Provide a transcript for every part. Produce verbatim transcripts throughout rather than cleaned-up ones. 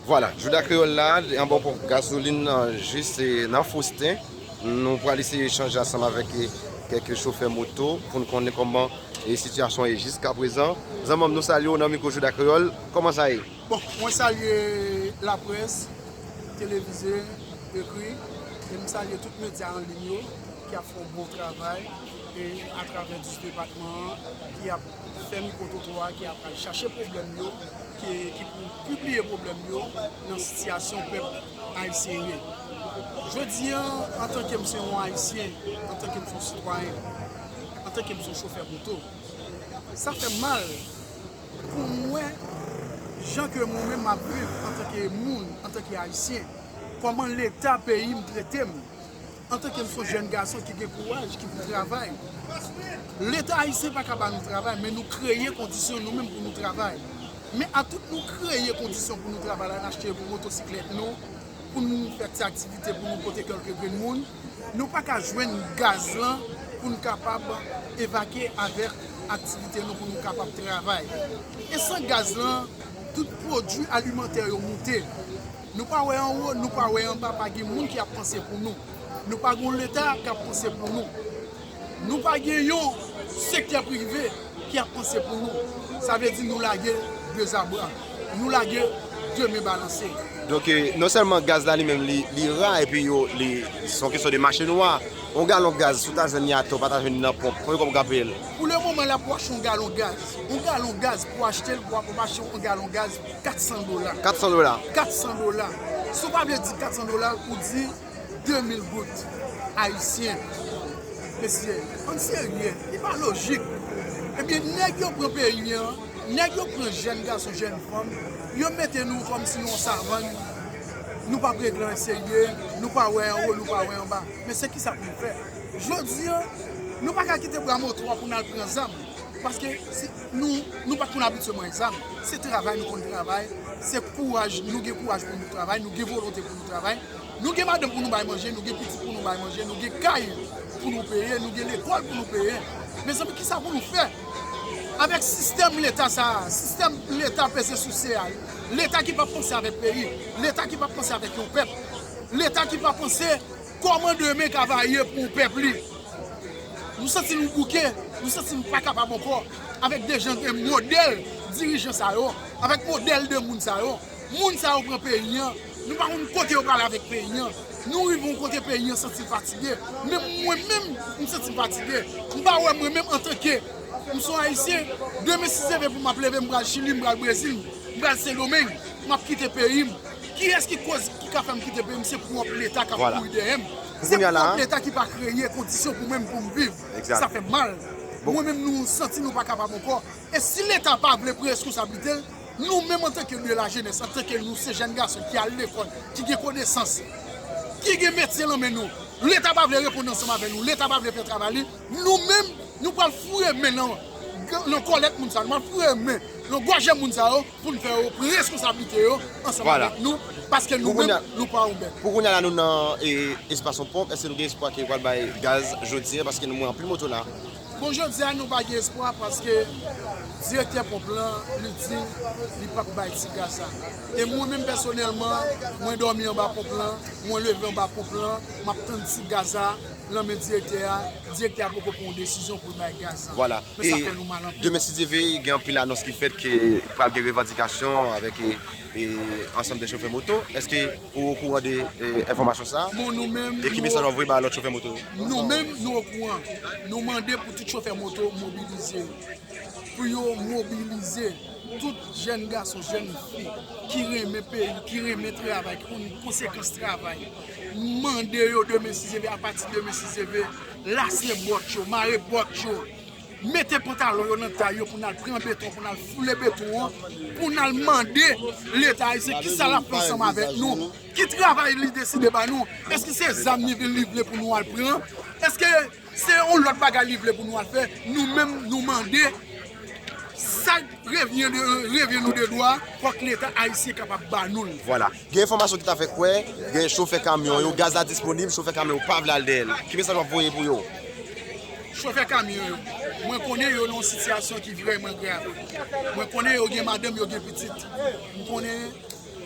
Vwala, Jouda Kreyòl la, anba ponp gazolin nan, jis, eh, nan Fosten. Nou pral eseye echanj ansanm avèk, eh, kèk chofè moto pou n konnen kòman, eh, sitiyasyon an ye jiskaprezan. Zanmi m, nou salye w nan mikwo Jouda Kreyòl. Kòman sa ye? Bon, mwen salye laprès, televize, ekri, e m salye tout medya an liy yo ki ap fè yon bon travay e atravè dis depatman an, ki ap fè mikwotrotwa, ki ap al chache pwoblèm yo, ki, ki pou pibliye pwoblèm yo nan sitiyasyon pèp ayisyen ye. Jodi a, antanke m se yon Ayisyen, antanke m se yon sitwayen, antanke m se yon chofè moto, sa fè m mal pou m wè jan ke mwen menm m ap viv antanke moun, antanke Ayisyen, kòman Leta peyi m trete m. Antanke m se yon jèn gason ki gen kouraj, ki pou travay, Leta ayisyen pa ka ba nou travay, men nou kreye kondisyon nou menm pou nou travay. Men atout nou kreye kondisyon pou nou travay la, n achte motosiklèt nou, pou n fè ti aktivite, pou nou pote kèlke grenn moun, nou pa ka jwenn gaz lan pou n kapab evakye avèk aktivite nou, pou nou kapab travay. E san gaz lan, tout pwodui alimantè yo moute. Nou pa wè anwo, nou pa wè anba, pa gen moun ki ap panse pou nou. Nou pa gen yon Leta k ap panse pou nou. Nou pa gen yon sektè prive ki ap panse pou nou. Sa vle di nou lage dezabra. Nou lage de men balanse. Donk, eh, non sèlman gaz la li menm li, li ra, epi yo, li, se yon kesyon de mache nwa. Yon galon gaz, si w ta jwenn li atè, w pa ta jwenn li nan ponp, konbyen kòb w ka peye l? Pou le moman la, pou achte yon galon gaz, yon galon gaz, pou achte l, pou, pou achte yon galon gaz, kat san dola. Kat san dola. Kat san dola. Si w pa vle di kat san dola, ou di de mil goud ayisyen. Mesye, ann serye, li pa lojik. Ebyen, nèg yo pran peyi an, nèg yo pran jèn gason, jèn fanm, yo mete nou kòmsi nou yon savann, nou p ap regle anyen serye, nou pa wè anwo, nou pa wè anba. Men se kisa pou n fè? Jodi a, nou pa ka kite bra moto a pou n al pran zam. Paske si nou, nou pa t konn abitye manyen zam. Se travay nou konn travay, se kouraj, nou gen kouraj pou nou travay, nou gen volonte pou nou travay. Nou gen madanm pou nou bay manje, nou gen pitit pou nou bay manje, nou gen kay pou nou peye, nou gen lekòl pou nou peye. Mezanmi, kisa pou nou fè? Avèk sistèm Leta sa a, sistèm Leta peze souse a, Leta ki p ap panse avèk peyi, Leta ki p ap panse avèk yon pèp, Leta ki p ap panse kòman demen ka va ye pou pèp li. Nou santi nou bouke, nou santi nou pa kapab ankò avèk de jan de modèl dirijan sa yo, avèk modèl de moun sa yo. Moun sa yo pran peyi an, nou pa konn kote yo prale avèk peyi an. Nou rive yon kote peyi an santi l fatige. Menm mwen menm, m santi m fatige. M pa wè mwen menm antanke m se yon Ayisyen, demen si Dye vle pou m ap leve, m pral Chili, m pral Brezil, m pral Sendomeng, m ap kite peyi m. Kiyès ki koz ki ka fè m kite peyi m? Se pwòp Leta k ap kouri dèyè m. Se pwòp Leta ki pa kreye kondisyon pou mwen pou m viv. Sa fè m mal. Mwen menm nou santi nou pa kapab ankò. E si Leta pa vle pran reskonsablite l, nou menm antanke de lajenès, antanke nou se jèn gason ki al lekòl, ki gen konesans, ki gen metye nan men nou, Leta pa vle reponn ansanm avè nou, Leta pa vle fè travay li, nou menm, nou pral foure men nan, nan kòlèt moun sa, nou pral foure men nan gòje moun sa yo, pou n fè yo pran reskonsablite yo ansanm avèk nou, paske nou menm, nou pa yon bèt. Pou kounye a la, nou nan, e, espas yon ponp, èske nou gen espwa ke yo pral bay gaz jodi a? Paske nou wè anpil moto la. Bon, jodi a, nou pa gen espwa paske direktè ponp lan, li di li p ap bay ti gaz la. E mwen menm pèsonèlman, mwen dòmi anba ponp lan, mwen leve anba ponp lan, m ap tann ti gaz la nan men direktè a, direktè a poko pran yon desizyon pou l bay gaz la. Vwala. Men sa fè nou mal anpil. Demen, si Dye vle, gen anpil anons ki fèt ke pral gen revandikasyon avèk, e, e, ansanm de chofè moto. Èske ou okouran de, e, enfòmasyon sa a? Bon, nou menm, e ki mesaj w ap voye ba lòt chofè moto yo? Nou menm, nou okouran. Nou mande pou tout chofè moto mobilize. Pou yo mobilize tout jèn gason, jèn fi ki renmen peyi, ki renmen travay, ki konn konsekans travay. Mande yo demen, si Dye vle, apati demen, si Dye vle, lase bòt yo, mare bòt yo. Mete pantalon yo nan tay yo pou n al pran beton, pou n al foule beton an, pou n al mande Leta ayisyen kisa l ap fè ansanm avèk nou. Ki travay li deside ba nou? Èske se zam li vin li vle pou nou al pran? Èske se yon lòt bagay li vle pou nou al fè? Nou menm, nou mande sa revyen de, revyen nou de dwa, fòk Leta ayisyen kapab ba nou l. Vwala. Gen enfòmasyon ki ta fè kwè, gen chofè kamyon yo, gaz la disponib, chofè kamyon yo pa vle al dèyè l. Ki mesaj w ap voye pou yo? Chofè kamyon yo, mwen konnen yo nan yon sitiyasyon ki vrèman grav. Mwen konnen yo gen madanm, yo gen pitit. M konnen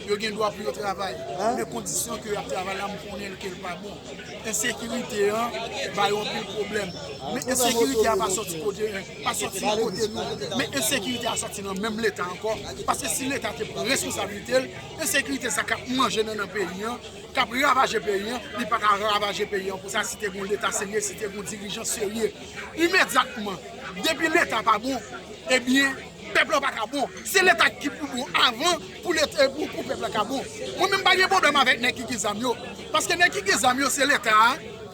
yo gen dwa pou yo travay. Men kondisyon ke y ap travay la, m konnen ke l pa bon. Ensekirite an ba yo anpil pwoblèm. Men ensekirite a pa sòti kote, pa sòti kote nou. Men ensekirite a sòti nan menm Leta ankò. Paske si Leta te pran responsablite l, ensekirite sa k ap manje nan, nan peyi an, k ap ravaje peyi an, li pa ta ravaje peyi an konsa si te gen yon Leta serye, si te gen yon dirijan serye. Imedyatman, depi Leta pa bon, ebyen, pèp la pa ka bon. Se Leta ki pou bon avan pou Leta, pou, pou pèp la ka bon. Mwen menm pa gen pwoblèm avèk nèg ki gen zam yo. Paske nèg ki gen zam yo, se Leta a.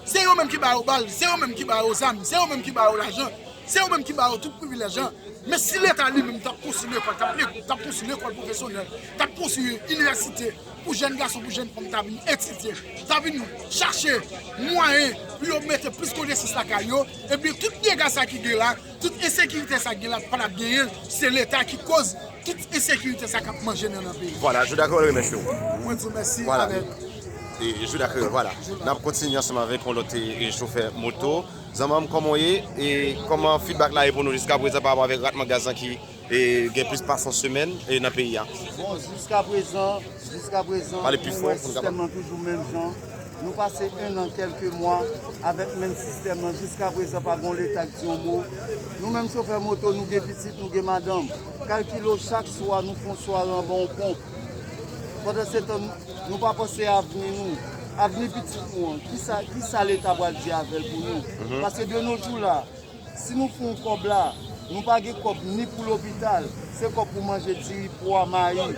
Se yo menm ki ba yo bal, se yo menm ki ba yo zam, se yo menm ki ba yo lajan, se yo menm ki ba yo tout privilèj lan. Men si Leta li menm t ap konstwi lekòl, t ap le-, t ap konstwi lekòl pwofesyonèl, t ap konstwi inivèsite pou jèn gason, pou jèn fanm ta vin etidye, ta vin chache mwayen pou yo mete plis konesans lakay yo, ebyen tout dega sa ki gen la, tout ensekirite sa ki gen la, pa t ap genyen l, se Leta ki koz tout ensekirite sa k ap manje nan, nan peyi. Vwala, Jouda Kreyòl remèsye w. Mwen di w mèsi avèk. E, Jouda Kreyòl, vwala. N ap kontinye ansanm avèk yon lòt, e, e, chofè moto. Zanmanm, kòman w ye? E kòman feedback la ye pou nou jiska prezan pa rapò avèk ratman gaz lan ki, e, gen plis pase yon semèn, e, nan peyi a? Bon, jiska prezan, jiska prezan, pale pi fò pou nou kapab. Sistèm nan toujou menm jan. Nou pase en an, kèlke mwa avèk menm sistèm nan. Jiska prezan, pa gen yon Leta k di yon mo. Nou menm chofè moto, nou gen pitit, nou gen madanm. Kalkile w, chak swa, nou fè yon sware anba yon ponp. Pandansetan, nou pa panse avni nou, avni pitit nou an. Kisa, kisa Leta pral di avè l pou nou? Paske de nos jours la, si nou fè yon kòb la, nou pa gen kòb ni pou lopital, se kòb pou manje diri, pwa, mayi.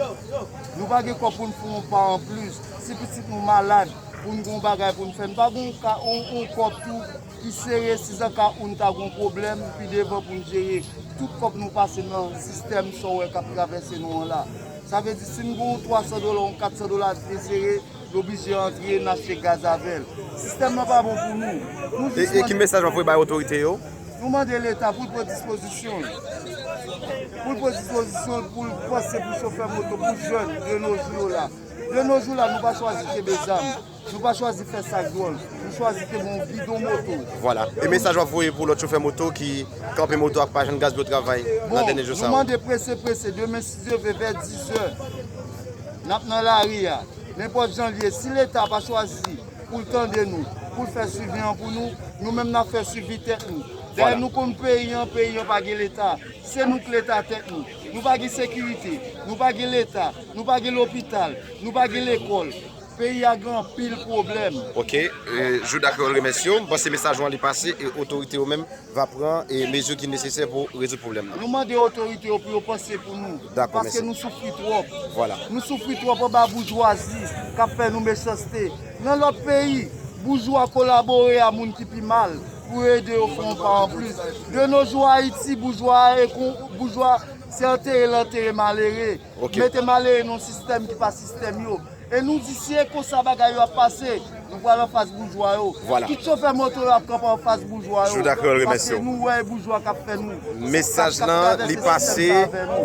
Nou pa gen kòb pou n fè yon pa anplis. Si pitit nou malad, pou n gen yon bagay pou n fè, n pa gen yon ka, yon, yon kòb tou ki sere, sizanka ou n ta gen yon pwoblèm pi devan pou n jere. Tout kòb nou pase nan sistèm sa w wè k ap travèse nou an la. Sa vle di, si n gen yon twa san dola, yon kat san dola de sere, yo blije antre, n achte gaz avè l. Sistèm nan pa bon pou nou. Nou jis mande. E, e ki mesaj w ap voye bay otorite yo? Nou mande Leta pou l pran dispozisyon l. Pou l pran dispozisyon l, pou l panse pou chofè moto, pou jèn de nos jours yo la. De nos jours la, nou pa chwazi kenbe zam. Nou pa chwazi fè sa k dwòl. Nou chwazi kenbe yon bidon moto. Vwala. E mesaj w ap voye pou lòt chofè moto ki kanpe moto ak pa jwenn gaz pou yo travay nan dènye jou sa yo? Bon, nou mande prese, prese, demen, si Dye vle, vè dizè, n ap nan lari a. Nenpòt jan l ye, si Leta pa chwazi pou l tande nou, pou l fè swivi an pou nou, nou menm n ap fè swivi tèt nou. Dayè, vwala, nou konn peyi an, peyi an pa gen Leta. Se nou k Leta tèt nou. Nou pa gen sekirite, nou pa gen Leta, nou pa gen lopital, nou pa gen lekòl. Peyi a gen anpil pwoblèm. Ok, e, Jouda Kreyòl remèsye w. M panse mesaj ou an li pase e otorite yo menm va pran, e, mezi ki nesesè pou rezoud pwoblèm nan. Nou mande otorite yo pou yo panse pou nou. Dakò, mèsi. Paske nou soufri twòp. Vwala. Nou soufri twòp anba boujwazi k ap fè nou mechanste. Nan lòt peyi, boujwa kolabore a moun ki pi mal pou yo ede yo fè yon pa anplis. De nos jours Ayiti, boujwa a e kon, boujwa se antere l antere malere. Ok. Mete malere nan yon sistèm ki pa sistèm yo. E nou di si e konsa bagay yo ap pase, nou pral anfas boujwa yo. Vwala. Tout chofè moto yo ap kanpe anfas boujwa yo. Jouda Kreyòl remèsye w. Paske nou wè e boujwa k ap fè nou. Mesaj lan, li pase.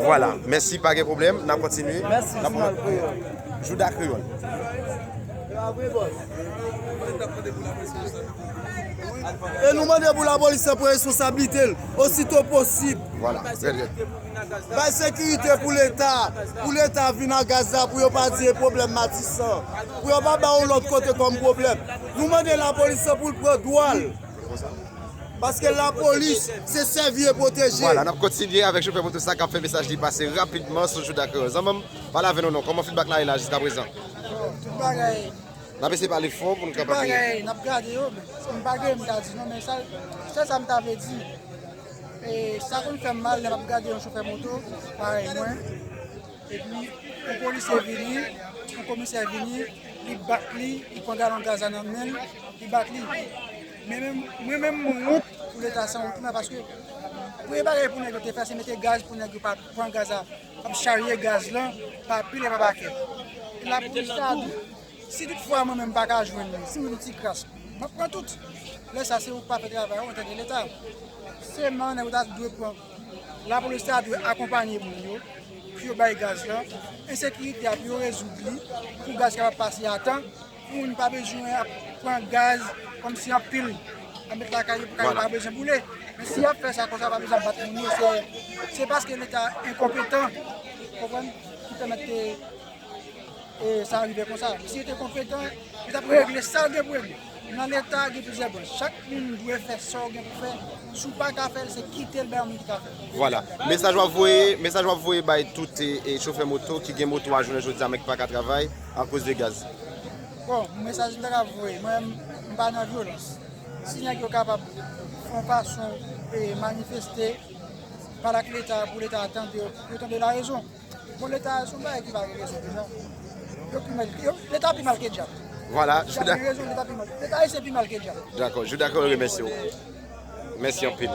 Vwala. Mèsi, pa gen pwoblèm. N ap kontinye. Mèsi, Jounal Kreyòl. Jouda Kreyòl. E nou mande pou lapolis pran responsablite l osito posib. Vwala, trè byen. Bay sekirite pou Leta, pou Leta vin ak gaz la, pou yo pa di e pwoblèm Matisan, pou yo pa ba yon lòt kote kòm pwoblèm. Nou mande lapolis pou l pran dwa l. Paske lapolis, se sèvi e pwoteje. Vwala, n ap kontinye avèk chofè moto sa k ap fè mesaj li pase rapidman sou Jouda Kreyòl. Zanmi m, pale avè nou non. Kòman feedback la ye la jiska prezan? Tout bagay. N ap eseye pale fò pou nou kapab. Tout bagay, n ap gade yo, men m pa gen m ta di non, men sa, sèl sa m ta vle di. E sa konn fè m mal lè m ap gade yon chofè moto, parèy mwen. Epi, yon polisye vini, yon komisè vini, li bat li, li pran galon gaz la nan men l, li bat li. Men menm, mwen menm, mwen wont pou Leta sanwont lan, paske premye bagay pou nèg yo te fè, se mete gaz pou nèg yo pa pran gaz la, ap charye gaz lan, pa pil e pa pakèt. E lapolis la, si tout fwa mwen menm m pa ka jwenn li, si m jwenn yon ti kras, m ap pran tout. Lè sa, se ou k pa fè travay ou antanke Leta. Sèlman, nèg yo ta dwe pran, lapolis ta dwe akonpanye moun yo, pou yo bay gaz lan, ensekirite a, pou yo rezoud li, pou gaz kapab pase a tan, pou moun pa bezwen ap pran gaz kòmsi anpil. ap met lakay yo pou kay yo pa bezwen boule. Men si y ap fè sa konsa, pa bezwen ap bat moun yo, se, se paske Leta enkonpetan, konprann, ki pèmèt ke e sa rive konsa. Si yo te konpetan, yo t ap regle sa yo gen pou regle. Nan Leta, gen plizyè branch. Chak moun dwe fè sa w gen pou fè. Si w pa ka fè l, se kite l bay yon moun ki ka fè l. Vwala. Mesaj w ap voye, mesaj w ap voye bay tout e, e chofè moto ki gen moto a jounen jodi a, men ki pa ka travay akoz de gaz. Bon, mesaj m ta ka voye, mwen, m pa nan vyolans. Si nèg yo kapab fè yon fason e manifeste, pale ak Leta pou Leta tande yo, pou yo tande larezon. Bon, Leta se yon bagay ki pa gen rezon deja. Yo pi mal, yo, Leta pi mal ke dyab. Vwala, dyab gen rezon, Leta pi mal. Leta ayisyen pi mal ke dyab. Dakò, je dakò, remèsye w. Mèsi anpil.